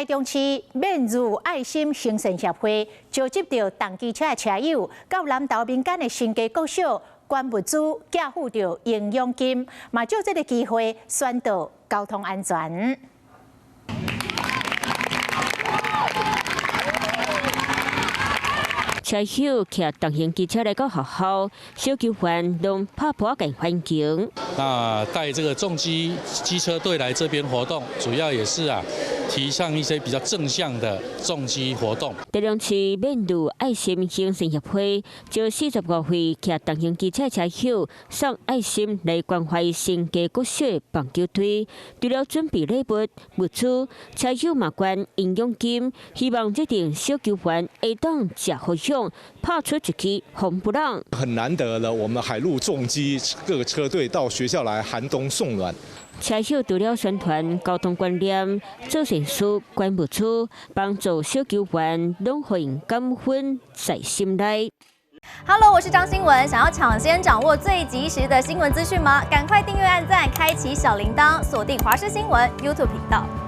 台中市免如愛心行善協會召集著重機車的車友，到南投民間的新加國小捐物資，寄付著營養金，嘛藉這个機會宣導交通安全。車友騎重型機車來到學校，小球員攏拍破個環境。那帶這個重機機車隊來這邊活動，主要也是啊，提倡一些比較正向的重機活動。台中市免路愛心行善協會招45位騎重型機車車友送愛心來關懷新加國小棒球隊，除了準備禮物、物資，車友嘛捐營養金，希望這陣小球員會當食好養，拍出一支紅不讓。很難得了，我們海陸重機各個車隊到學校來寒冬送暖。車友除了宣傳交通觀念、做善事、捐物資、幫助小球員，攏予𪜶感恩在心內。 Hello，我是張新聞，想要搶先掌握最及時的新聞資訊嗎？趕快訂閱、按讚、開啟小鈴鐺，鎖定華視新聞 YouTube 頻道。